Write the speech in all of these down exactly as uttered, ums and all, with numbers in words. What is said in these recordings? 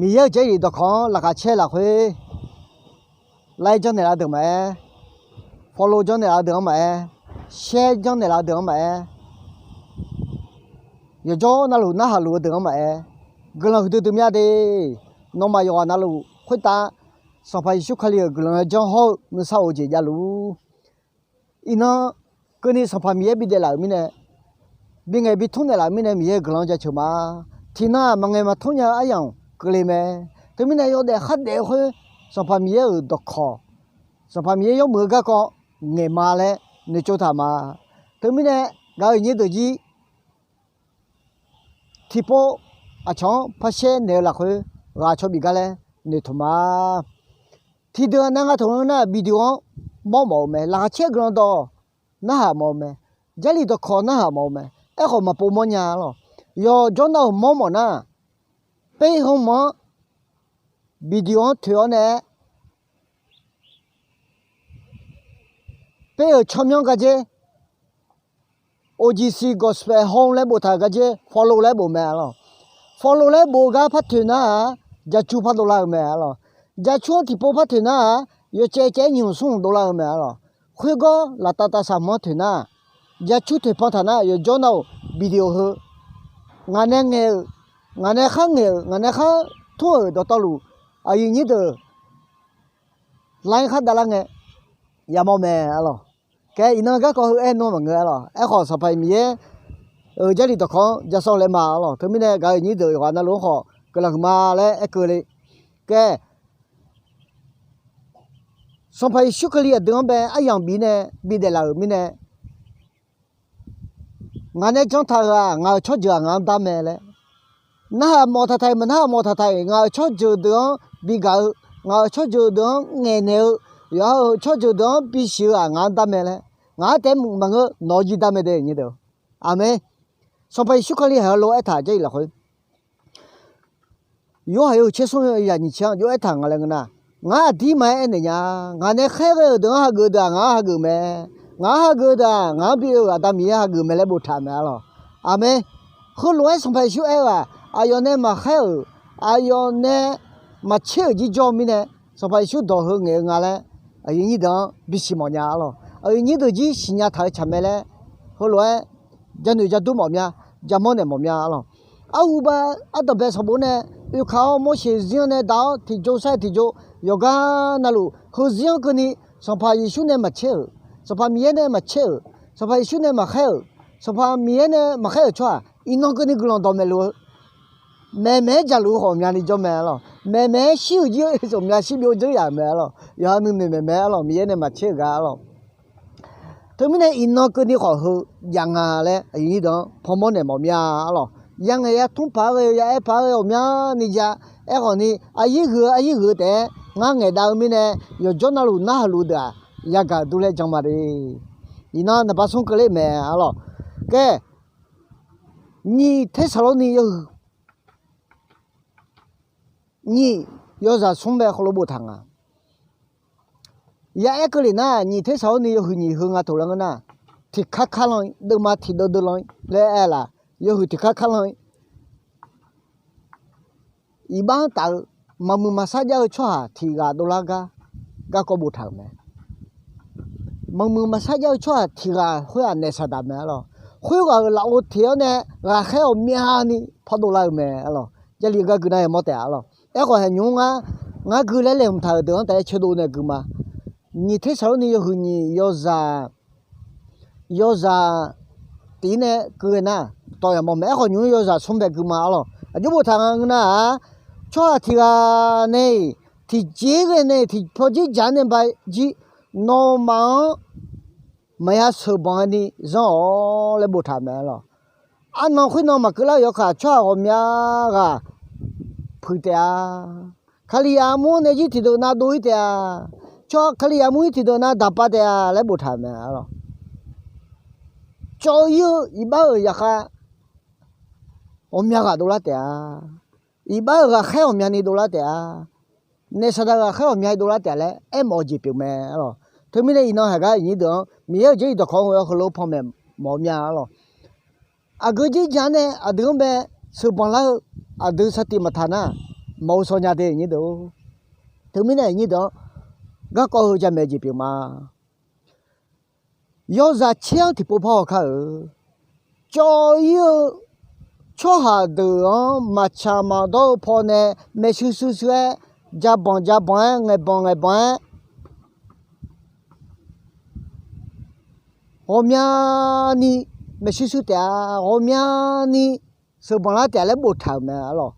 Miqyaer-euq Jarlif dawqkawq-anr laqkhaq caer lafkhoer, like janrnaeq laf deuq maqaer, follow janrnaeq laf deuq-anr maqaer, share janrnaeq laf deuq-anr maqaer, yawqjawr navluf narhaq luf-eu deuq-anr maqaer, guiqlanq huiqdui dui mya de. Nawmaf yawqghaq navluf khoertav Sanqpaq Yeqsur Kali-euq guiqlanq-anr janr hawr-eu nuisar of-eu jeq javluf-ur. Iqnan keuvni Sanqpaq Miqyaer bidaef laf-euq mirnae, bingaeq bitmr naeqlaf-euq mirnae Miqyaer-euq guiqlanq-anr jaceuq ma. Tiqnan-aq maqngaeq maqtmr nya-eu aryamq keuvle mae. Teumirnae yawdaef khardaef-eu khoer Sanqpaq Miqyaer-euq dawqkawq, Sanqpaq Miqyaer yawmuiq-eu garkawv ngaeq ma laer noeqtsov taq ma. Teumirnae gaq-euq nyir deuq jir tiqpov aqcawq-anr par shaer naeq-eu lafkhoer ghaq caw bif gar laer noeqtmq ma. Tiqdeuq-aq nav nga taq-eu nar video-anr mawrmawf-eu mae, laqkhaq caer guiqlanq dawq narhaq mawf-eu mae, Jarlif dawqkawq narhaq mawf-eu mae. Aerkhawf maqpov mawrnya lawq. Yawqjawr nav-euq mawrmawf nar, perhmq-anr video-anr toeq-awr nae, per-euq tsawrmyanr gardzer, O G C Gospel Home laer boftaq-euq gardzer follow laer bof mae lawq. Follow laer bof-eu gar par toeq nar-aq, jacur par dovlar-eu mae lawq. Jacur-anr tiqpov par toeq nar-aq, yawcaev caev-aer nyiq hmq smr hmq dovlar-eu mae lawq. Khoergawr laftav tavsaq hmq-anr toeq nar, jacur toeqpan taq nar yawqjawr nav-euq video heu ngaq nae ngaeq-euq, ngaq nae khar ngaeq-euq, ngaq nae khar tmr-euq dawqtawvluf, aqyuif nyir deuq like khar davlar ngae yamawr mae lawq. Kae iqnan garkawv heu aer nawr maqngeur-a lawq. Aerkhawf Sanqpaq Miqyaer-euq Jarlif dawqkawq-anr jasawr laer ma lawq. Teumirnae gaq-euq nyir deuq yawqghaq navluf-anr khawf guiqlanq huiqma laer aerkeuv le. Kae Sanqpaq Yeqsur Kali aqdui-anr bae aryamq bif nae bidaef laf-euq mirnae, ngaq nae jantaq-euq-aq ngaq-euq tsawrjeuq-aq ngaq-anr dar mae laer, narhaq mawf taqtaq-iq maqnarhaq mawf taqtaq-iq ngaq-euq tsawrjeuq deuq-anr bigaq-eu, ngaq-euq tsawrjeuq deuq-anr ngaeqnaeq-eu, yawqha-euq tsawrjeuq deuq-anr bisiq-eu-aq ngaq-anr dar mae laer, ngaq-anr taef-aer maqngeur nawq-eu jir dar mae de nyir deuq. Aqmeq. Sanqpaq Yeqsur Kali haiq-eu lof-aer taq Jarlif lafkhoer Yorhaq yawhuiq tser smr yawzaq nyiq tser-anr jov-aer taq nga laer ngeur nar, ngar aqdir maqaer aernaeq nya. Ngaq nae khaer ghae-euq deuq-anr hageuf deuq-aq ngaq-anr hageuf mae. Ngaq-anr hageuf deuq-aq ngaq-anr bi-eu aqda Miqyaer hageuf mae laer boftaq mae-a lawq. Aqmeq. Heulof-aer Sanqpaq Yeqsur aer-eu-aq, aqyawf nae maqkhaer-euq, aqyawf nae maqtser-euq jir jawr-eu mirnae, Sanqpaq Yeqsur dawq heu ngaeq-eu nga laer aqyuif nyir deuq-anr bisiq mawfnya-a lawq. Aqyuif nyir deuq jir siqnya taq-eu tsaq mae laer, heulof-aer jarnoeq jardur mawf mya, jamawr naeq mawf mya-a lawq. Arhubav ardanqbae sanqbof nae oekaq-awr Morseq zir-anr nae daq-awr tiqjov sar-eu tiqjov yawqgar navluf heuzir-anr keuvni Sanqpaq Yeqsur nae maqtser-euq, Sanqpaq Miqyaer nae maqtser-euq, Sanqpaq Yeqsur nae maqkhaer-euq, Sanqpaq Miqyaer nae maqkhaer-euq tsawrhaq iqnan keuvni guiqlanq dawqmaeq luf-eu maeqmaeq-aer jaqluf-eu khawf myavni jawr mae-a lawq. Maeqmaeq-aer shir-euq jir-eu zmqmya shirbyov dzeur yaf-euq mae-a lawq. Yawqha nuinoeq maeqmaeq-a lawq. Miqyaer nae maqtser-eu gaq-a lawq. Teumirnae iqnan keuvni khawf heu jav nga laer aqyuif nyir deuq-anr panmawr naeq mawf mya-a lawq. Yangaeq yatmr paq-aer ghae-eu ya aer paq-aer ghae-eu ghawqmyani ja. Aerkhawf ni aqyir huiq-eu aqyir huiq-eu taef-aer ngar ngaeqdav-eu mirnae yawqjawr navluf narhaq luf deuq-aq yagaq dur laer jan ma de. Iqnan naqba smr keuvler mae-a lawq. Kae nyiq Tersaqlorni yawhuiq nyiq yawzaq smr bae heulof boftaq nga. Ya aer keuvle nar nyiq Tersaqlorni yawhuiq nyiq heu nga taq laer ngeur nar, tiqkar kar lan-ir deuvma tiqdeuv deuv lan-ir laer aer laf, yawhuiq tiqkar kar lan-ir iqbax-anr taf-eu maqmuiq maqsar jav-eu tsawrhaq tiq ghaq dovlar gar garkawv boftaq-euq mae. Maqmuiq maqsar jav-eu tsawrhaq tiq ghaq khoer-aq naef Saqdaq mae-a lawq. Khoerghaq-euq lafov teq-awr nae ghaqkhaer ghawqmyani pawdov lar-eu mae-a lawq. Jarlif gar gui nar yamawr taef-a lawq. Aerkhawf haeqnymr ngar, ngar gui laer laeqhmq taq-euq deuq-anr taef-aer caerdov nae gui ma. Nyiq Tersaqlorni yawhuiq nyiq yawzaq yawzaq tiq-ir nae gui ghae nar, tawq yamawr mae. Aerkhawf nymq-mr yawzaq smr bae gui ma-a lawq. Aqjox boftaq nga ngeur nar-aq, tsawrhaq tiq ghaq nae-iq tiqjeq ghae nae-iq tiqpaw jir jaq-anr nae ba jir nawmaf-anr maqya sheuqbanq ni zanr-awq laer boftaq mae-a lawq. Arnan khoernan maqkeuv lar-euq yawkaq tsawrhaq ghawqmya ghaq puiq taef-a. Kalizaq armur-anr nae jir tiqdeuq nav dov-ir taef-a. Tsawrhaq Kalizaq armur-ir tiqdeuq nav daqpav taef-a laer boftaq mae-a lawq. Cawv-ir-eu iqbax-euq zaqkhav ghawqmya ghaq dovlar taef-a. Iqbax-euq ghaqkhaer ghawqmyani dovlar taef-a. Naef Saqdaq ghaqkhaer ghawqmyani dovlar taef-a laer aermawf-eu jeq pyeuf mae-a lawq. Teumirnae iqnan haiq gar iqnyir deuq-anr Miqyaer-euq Jarlif dawqkawq-anr ghoe-awr heulof-aer panmaeq mawf-eu mya-a lawq. Aqgeu jir jaq-anr nae aqdui-anr bae sheuqbanq lar-eu aqdui sartif maqtaq nar, mawf-eu shaw nya de nyir deuq. Teumirnae nyir deuq-anr garkawv heu jamaeq jeq pyeuf ma. Yawzaq tser-anr tiqpov par haw kar-eu, cawv-ir-eu tsawrhaq deuq-anr maqtsaq maqdawr-eu pawnae maeqshi shuir shuir-aer, jabanq jabanq-aer, ngaeqbanq ngaeqbanq-aer, ghawqmyani maeqshi shuir taef-a, ghawqmyani sheuqbanq lar taef-a laer boftaq-euq mae arlawq.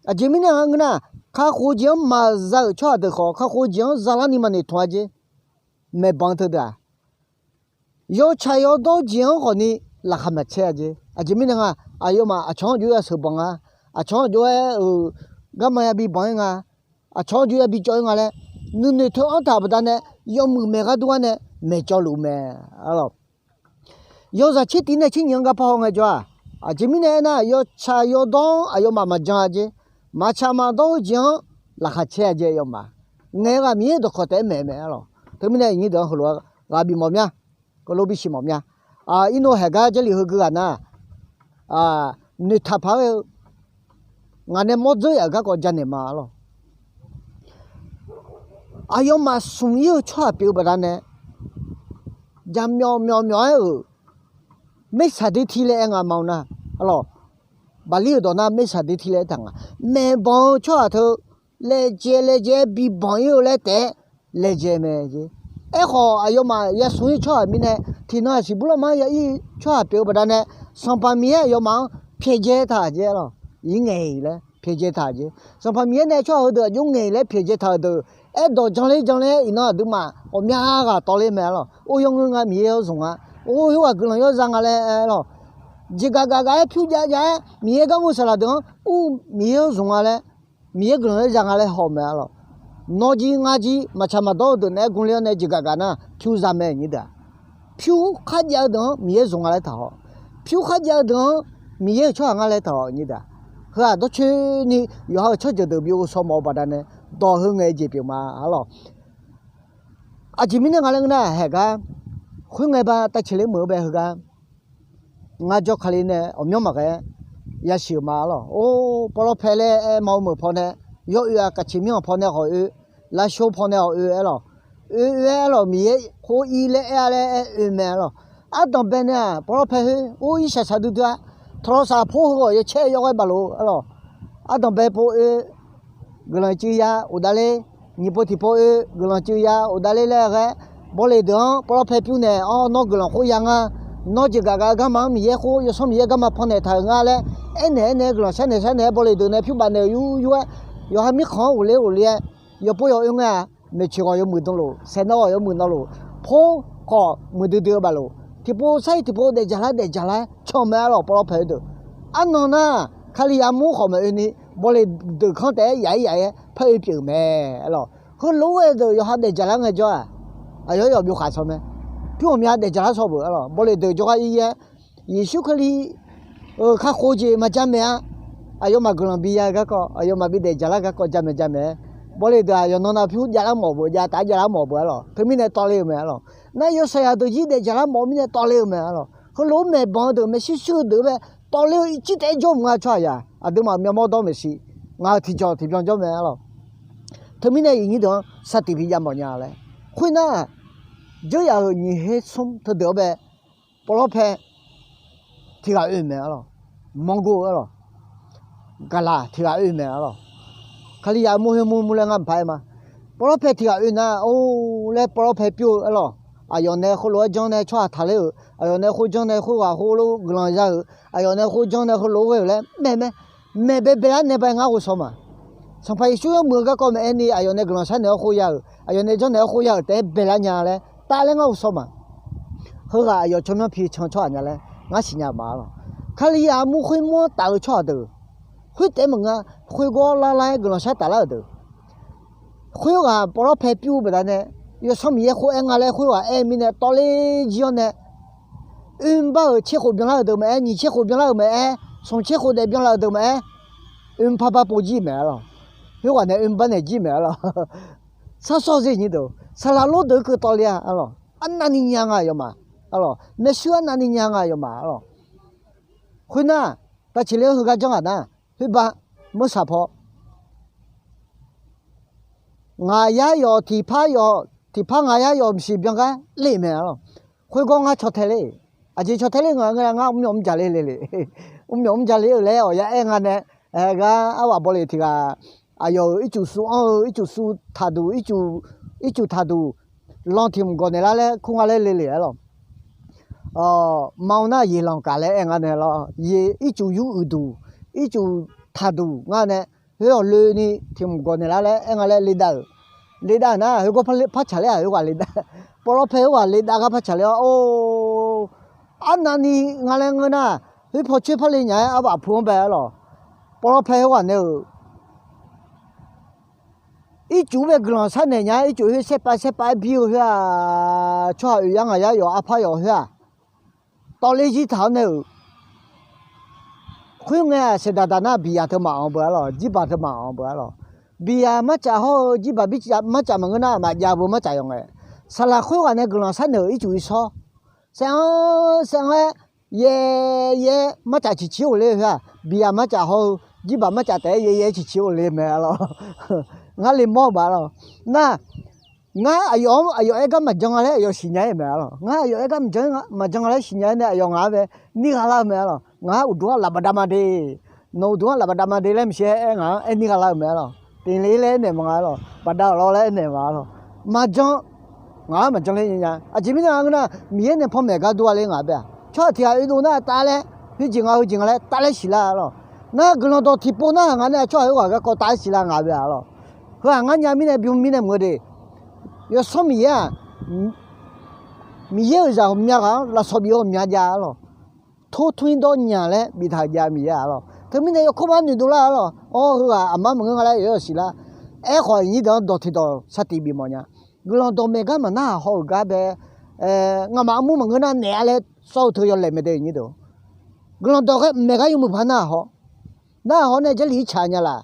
Aqjeq mirnae nga ngeur nar, kakhof-eu jeq-anr maqza-euq tsawrhaq deuq khawf, kakhof-eu jeq-anr zalarni maqnoeq tmq-a jeq. Maeqbanq teudeuq-aq, yawtsaq yawdawr jeq-anr khawfni laqkhaq maqcaer-a jeq. Aqjeq mirnae nga, aqyawfmaf aqcawq-anr jov-aer yasheuq banq nga, aqcawq-anr jov-aer-euq garma yabi banq-ir nga, aqcawq-anr jov yabi cawv-ir nga laer nuinoeq teu-anr taq baqdanae yawmuiq maeq ghardur-aer nae maeqcawv luf mae arlawq. Yawzaq tser tiq nae tser nyiq-anr garpar haw ngaejawr-aq, aqjeq mirnae aernar, yawtsaq yawdawr-anr aqyawfmaf maqjan-a jeq. Maqtsaq maqdawr-eu jeq-anr laqkhaq caer-a jeq yawfmaf. Ngaeq-eu ghaq Miqyaer dawqkawq taef-aer maeq mae arlawq. Teumirnae iqnyir deuq-anr heulof-aer ghaq bif mawf mya, keuv lof bisiq mawf mya. Irnov haeq gar Jarlif heu gui ghaq nar, noeqtaq paq-aer-eu ngaq nae mawr dzeur yaf-euq garkawv janaeq ma arlawq. Aqyawfmaf smq-ir-eu tsawrhaq pyeuf-eu baqdanae, jaqmyawf myawf myawf-aer-euq, mersaq der tir laer aer nga ma-eu nar, arlawq, baqlir-euq dawq nar mersaq der tir laer aertaq nga. Maeqbanq-eu tsawrhaq teu laejae laejae-aer bibanq-ir-eu laer taef-aer laejae mae jeq. Aerkhawf aqyawfmaf yasmq-ir tsawrhaq mirnae, tiqnan aqsiq burlawr ma-anr ya-ir tsawrhaq pyeuf-eu baqdanae, Sanqpaq Miqyaer aqyawfmaf-anr pyaeqdzae taq-aq jeq arlawq. Iq ngaeq-iq laer pyaeqdzae taq-aq jeq. Sanqpaq Miqyaer nae tsawrhaq heudeuq aqjox ngaeq-iq laer pyaeqdzae taq-euq deuq, aerdawq janler janler-aer iqnan aqduimaf ghawqmya ghaq tawvler mae arlawq. Or, yawngeur nga, Miqyaer-anr zmq nga. Or, khoerghaq guiqlanq yawzaq nga laer arlawq. Jeqgaf gaf gaf-aer pyur jav jav-aer Miqyaer gar mr-eu saqlaq deuq-anr, or, Miqyaer-anr zmq nga laer, Miqyaer guiqlanq yawzaq nga laer haw-eu mae arlawq. Nawr jir ngar jir maqtsaq maqdawr-eu deuq naeq-aer gmler-awr nae jeqgaf gaf nar pyur za mae nyir deuq-aq. Pyur kharjav-eu deuq-anr Miqyaer zmq nga laer taq haw. Pyur kharjav-eu deuq-anr Miqyaer-euq tsawrhaq nga laer taq haw nyir deuq-aq. Heu-aq dawrcoeni yawqha-euq tsawrjeuq deuq bi ghovshaw mawf-eu baqdanae, dawq heu ngaeq-eu jeq pyeuf ma arlawq. Aqjeq mirnae nga laer ngeur nar, haeq gar khoerngae ba tavceqler meuq-eu bae heugar, ngar jawr Kali nae ghawqmyanr maqghae-aer yasiq-euq ma arlawq. Or, pawvlawr pae laer aer ma-eu meuq pawnae, yawoe-aq kaqceq mirkhanq pawnae khawf oe, lavshov pawnae khawf oe aerlawq. Oe oe-aer arlawq, Miqyaer khoer ir laer aer-a laer aer oe mae arlawq. Ardanq bae nae-aq pawvlawr pae khoer or irshaq shaq duidui-a, tawqlawq saq pov heu khawf yacaer yawghae baf lof arlawq. Ardanq bae pov oe, guiqlanq cuiv ya ghofdav ler, nyiq pov tiq pov oe guiqlanq cuiv ya ghofdav ler laer ghae, bawleq deuq-anr pawvlawr pae pyur naeq-awr nawr guiqlanq khoer ya nga, nawr jeqgaf gaf-eu garma-anr Miqyaer khoer Yawsanr Miqyaer garma pannaeq taq-euq nga laer aernaeq aernaeq-aer guiqlanq sharnaeq sharnaeq-aer bawleq deuq nae pyur baf naeq-euq yur yur-aer, yawqha mirkhanq-anr ghofler ghofler-aer, yawqpov yawq oe ngae-aq, maeqtsoeq ghawq yawmuiq dan lof, saeqnawv ghawq yawmuiq nan lof, por khawf muiqdui dui-eu baf lof, tiqpov sar-ir tiqpov daefjaq lar daefjaq lar-aer can mae arlawq. Pawvlawr pae-eu deuq arnan nar, Kalizaq armur khawf maqoe ni, bawleq deuq kanr taef-aer yaf-ir yaf-ir-aer par oe pyeuf-euq mae arlawq. Heulof-aer ghae deuq yawqha daefjaq lar ngaejawr-a, aqyawf-aer yawf byov khaq shaw mae. Pyur ghawqmya daefjaq lar shaw beuq arlawq. Bawleq deuq jawrgar ir-aer, Yeqsur Kali-euq kakhof-eu jeq maqja maeq-a. Aqyawfmaf guiqlanq bi ya-eu garkawv, aqyawfmaf bi daefjaq lar garkawv ja maeq ja maeq-aer, bawleq deuq-aq yawqnan nav pyur javlar mawf beuq, jav taf javlar mawf beuq arlawq. Teumirnae tawvle-eu mae arlawq. Nar yawshaq yaq deuq jir daefjaq lar mawf mirnae tawvle-eu mae arlawq. Heulof-aer maeqbanq-eu deuq maeqshi shuir-eu deuq-eu bae tawvle-eu ircir taef-aer jawr mq nga tsawrhaq yaq. Aqduimaf myavmawr dawr maeqshi, ngaq-euq tiqjawq tiqbyan jawr mae arlawq. Teumirnae iqnyir deuq-anr sar tiq bi jav mawf nya laer. Khoernar, dzeur yaf-euq nyiq her smr teudeuq-anr bae, pawvlawr pae tiq ghaq oe mae arlawq. Manrgor-eu arlawq. Gaqlaq tiq ghaq oe mae arlawq. Kalizaq armur khoer mur mur laer ngar mqpaq-aer ma. Pawvlawr pae tiq ghaq oe nar or laer pawvlawr pae pyur-eu arlawq. Aqyawf nae khoerlof-aer janr nae tsawrhaq taqler-euq, aqyawf nae khoer janr nae khoerghaq khoerlof guiqlanq za-euq, aqyawf nae khoer janr nae khoerlof ghae-euq laer maeq mae. Maeq baebae lar nae bae ngar ghovshaw ma. Sanqpaq Yeqsur yawmuiq-eu garkawv maeq-aer ni aqyawf nae guiqlanq sharnaeq-awr khoer ya-euq, aqyawf nae janrnaeq-awr khoer ya-euq taef-aer baelar nya laer taf laer ngar ghovshaw ma. Heughaq aqyawf tsawrmyanr pi can tsawrhaq nya laer ngar siqnya-eu ma arlawq. Kalizaq armur khoer mur-anr taf-eu tsawrhaq deuq khoer taef-aer maqngeur, khoergawr lar lar-aer guiqlanq shar taflar-euq deuq, khoerghaq pawvlawr pae pyur-eu baqdanae, Yawsanr Miqyaer khoer aer nga laer khoerghaq aer-eu mirnae tawvler jir-awr nae, oermr bar-euq tser khof byanlar-euq deuq maqaer, nyiq tser khof byanlar-euq maqaer, smq tser khof daef byanlar-euq deuq maqaer, oermr par bar pov jir mae arlawq. Khoerghaq nae oermr bar naeq jir mae arlawq. Sar sawr-eu zir nyir deuq, saqlaq lor deuq-eu keuv tawvler-a arlawq. Arnavni nya nga yawfmaf arlawq. Maershuir arnavni nya nga yawfmaf arlawq. Khoernar, tavceqler-anr heugar janr ghaq nar, khoerbar meursaq paw ngaq yar yawf tiqpar yawf, tiqpar ngaq yar yawf mqsiq byan gar le mae arlawq. Khoergawr ngar caw tae ler. Aqjeq caw tae ler nga ngeur nar, ngar mrmyawf mrjaq ler le le. Mrmyawf mrjaq ler-euq laer awq ya aer nga nae, gar arghaq baw le tiq ghaq, aqyawf-euq ircuf suv anr-eu, ircuf suv taqduq, ircuf taqduq lan tiq mq gawq naeq lar laer kur nga laer le le arlawq. Maqanr nar yeqlanq kaq laer aer nga nae lawr, yeq ircuf yur uiqduq, ircuf taqduq nga nae, khoer-awq loeni tiq mq gawq naeq lar laer aer nga laer le dav-euq. Le dav-euq nar, khoergawr par tsaq ler-aq, khoerghaq le dav. Pawvlawr pae khoerghaq le dav gar par tsaq ler-awr, or, arnavni nga laer ngeur nar, khoer paw coer par le nya-aer arvaf pu-anr bae arlawq. Pawvlawr pae khoerghaq nae-euq ircuf-anr bae guiqlanq sharnaeq nya-aer, ircuf khoer saerpav saerpav-aer bir-eu khoer-aq, tsawrhaq oeq yar ngaq yar yawf arpar yawf khoer-aq, tawvler zir taq-awr nae-euq. Khoerngae-aq, saeqdaq daq nar biqyaq teu maqanq beu arlawq, jirbaq teu maqanq beu arlawq. Biqyaq marcaf hawr-eu jirbaq marcaf maqngeur nar, maqjav beu marcaf yawf ngae. Saqlaq khoerghaq nae guiqlanq sharnaeq-euq ircuf irshawr, saev-anr saev-anr-aer, yaer yaer marcaf ciqcir ghofler-eu khoer-aq, biqyaq marcaf hawr-eu jirbaq marcaf taef-aer yaer yaer ciqcir ghofler mae arlawq. Ngar le mawr-eu baf arlawq. Nar, ngar aqyawf-anr aqyawf aer gar maqjan nga laer aqyawf siqnya-ir mae arlawq. Ngar aqyawf aer gar maqjan nga laer siqnya-ir nae aqyawf ngaq-anr bae nir gha lar-eu mae arlawq. Ngaq-anr uqduq-anr laf baqda ma de, nawq uqduq-anr laf baqda ma de laer maqsiq-aer aer ngaq-anr aer nir gha lar-eu mae arlawq. Teq le laer aernaeq maqnga arlawq, baqda-awq lawr laer aernaeq maqnga arlawq. Maqjan, ngaq-anr maqjan ler nya. Aqjeq mirnae ngeur nar, Miqyaer nae panmaeq gar dur-a laer ngaq bae-aq, tsawrhaq tiq ghaq oedov nar taf laer, khoerjeq nga khoerjeq nga laer taf laer siqlar arlawq. Nar guiqlanq dawq tiqpov narhaq nga nae tsawrhaq khoerghaq garkawv taf-aer siqlar ngaq bae-aq arlawq. Heu-aq ngar nya mirnae bym mirnae maqngeur de. Yawsanr Miqyaer-aq, Miqyaer-euq zaq ghawqmya ghaq-anr lafsawq bif-eu ghawqmya jav arlawq. Tor tmr ir dawr nya laer biftaq-euq jav Miqyaer arlawq. Teumirnae yawkawr mar noeqdov lar arlawq. Awr, heughaq aqmar maqngeur nga laer yawf siqlar. Aerkhawf aqnyir deuq-anr dawq tiqdawq sar tiq bif mawf nya. Guiqlanq dawq maeq gar maqnarhaq haw-euq gar bae, ngamaf armur maqngeur nar naeq-a laer sawr-eu teu yawlaeq mae de nyir deuq. Guiqlanq dawq ghae maeq gar yawmuiq paq narhaq haw. Narhaq haw nae Jarlif ircaq nya laq.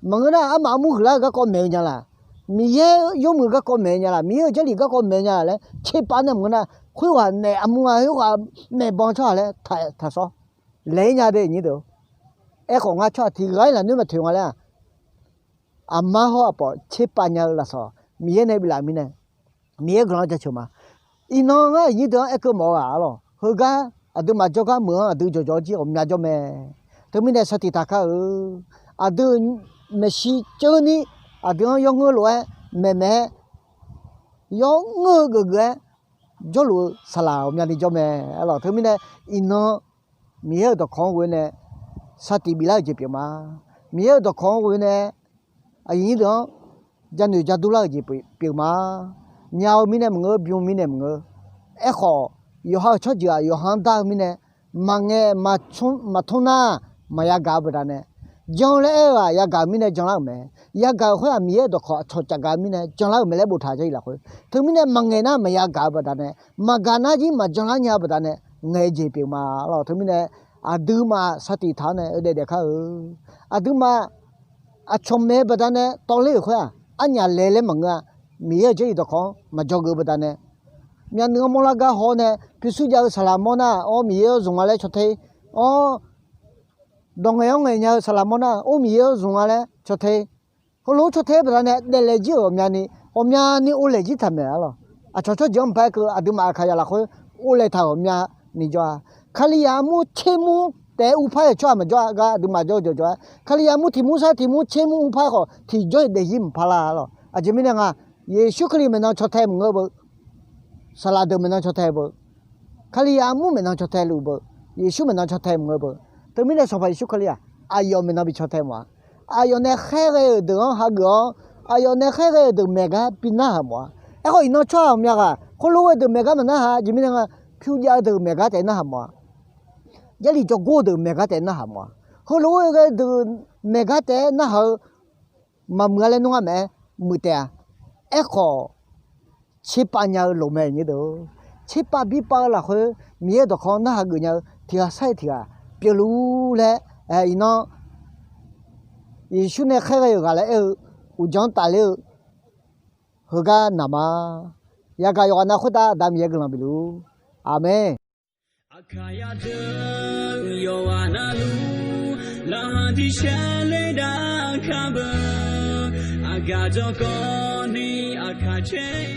Maqngeur nar armaf armur huiqlar-eu garkawv maeq-eu nya laq. Miqyaer yawmuiq garkawv maeq-eu nya laq, Miqyaer-euq Jarlif garkawv maeq-eu nya laq laer tserpav nae maqngeur nar, khoerghaq naeq armur nga khoerghaq maeqban tsawrhaq laer taq sawr laeq-ir nya de nyir deuq. Aerkhawf ngar tsawrhaq tiq ghaq-ir lafnoer maqtoeq nga laer-aq, aqmar hawr aqpawf tserpav nya-eu lafsawq Miqyaer nae biflaf mirnae, Miqyaer guiqlanq jaceuq ma. Iqnan ngar aqnyir deuq-anr aerkeuv mawf-eu ghaq arlawq. Heugar aqduimaf jawrgar meuq-anr aqdui jawqjawq-awr jir ghawqmya jawr mae. Teumirnae sar tiq taq kar-eu, aqdui maeqshi ceuv ni aqdui-anr yawngeur lof-aer maeqmaeq-aer, yawngeur-eu geufgeuf-aer jawrluf-eu saqlaq ghawqmyani jawr mae arlawq. Teumirnae iqnan Miqyaer-euq dawqkawq-anr ghoe nae sar tiq biflar-euq jeq pyeuf ma. Miqyaer-euq dawqkawq-anr ghoe nae aqyuif nyir deuq-anr janoeq jadurlar-euq jeq pyeuf ma. Nya-eu mirnae maqngeur, bym mirnae maqngeur. Aerkhawf, yawqha-euq tsawrjeuq-aq yawqha-anr dar-eu mirnae, maqngaeq maqtmr nar maqya gaq-eu baqdanae, jan-eu laer aer-eu-aq yagaq-euq mirnae janlar-euq mae. Yagaq-euq khoer-aq Miqyaer-euq dawqkawq aqcawq caf gaq-eu mirnae janlar-euq mae laer boftaq-eu Jarlif lafkhoer. Teumirnae maqngaeq nar maqya gaq-eu baqdanae, maqgaq nar jir maqjanlar nya-eu baqdanae ngaeq-eu jeq pyeuf ma lawq. Teumirnae aqduimaf sar tiq taq-awr nae daef daef kar-eu, aqduimaf aqcawq maeq-eu baqdanae tawvler-euq khoer-aq arnyaf laeq laer maqngeur-a. Miqyaer-euq Jarlif dawqkawq-anr maqjawr geuf-eu baqdanae, myavnuiv-anr mawrlar gar haw-awr nae pyurshuir jav-eu saqlaq mawr nar-aq, or Miqyaer-anr zmq nga laer caw tae-ir, or dawq ngaeq-anr ngaeq nya-eu saqlaq mawr nar-aq, or Miqyaer-anr zmq nga laer caw tae-ir. Heulof-aer caw tae-ir baqdanae daeflaeq jir-euq ghawqmyani, ghawqmyani ovlaeq jir taq maeq arlawq. Aqcawq tsawrjeuq-anr baqaer keuv aqduimaf aqkaqzaq lafkhoer ovlaeq taq-euq ghawqmyani jawr-a. Kalizaq armur tser mur taef-aer urpar-aer tsawrhaq maqjawr-a gar aqduimaf jawr-eu jawrjawr-aer, Kalizaq armur tiq mur sar tiq mur tser mur urpar-aer khawf tiqjawr-iq daefzir mqpar lar arlawq. Aqjeq mirnae nga, Yeqsur Kali maeqnan caw tae maqngeur beu. Saqlaq deuq maeqnan caw tae beu. Kalizaq armur maeqnan caw tae luf beu. Yeqsur maeqnan caw tae maqngeur beu. Teumirnae Sanqpaq Yeqsur Kali-aq aqyawf maeqnan bi caw tae mawf-a. Aqyawf nae khaerghae-euq deuq-anr hageuf-awr, aqyawf nae khaerghae-euq deuq maeq gar bi narhaq mawf-a. Aerkhawf iqnan tsawrhaq ghawqmya ghaq khoerlof-aer deuq maeq gar maqnarhaq jeq mirnae nga, pyur jav-eu deuq maeq gar taef-aer narhaq mawf-a. Jarlif jawrgor-eu deuq maeq gar taef-aer narhaq mawf-a. Heulof-aer ghae-eu deuq maeq gar taef-aer narhaq-eu maqmuiq-a laer nmr ngar maqaer muiq taef-a. Aerkhawf tserpav nya-eu loq mae nyir deuq. Tserpav birpav-eu lafkhoer Miqyaer-euq dawqkawq-anr narhaq geuf nya-eu tiq ghaq sar-iq tiq ghaq pyeufluf-ur laer, iqnan Yeqsur nae khaerghae-euq ghaq laer aer-eu uqdzan-anr tafler-eu heugar naq ma. Yagaq yawqghaq nav khoertav Aqda Miqyaer guiqlanq bifluf-ur. Aqmeq. Aqkaq yadeuq yawqghaq navluf laqkhaq tiqshar ler dav kar beu. Gaq jawrkawv ni aqkaq caer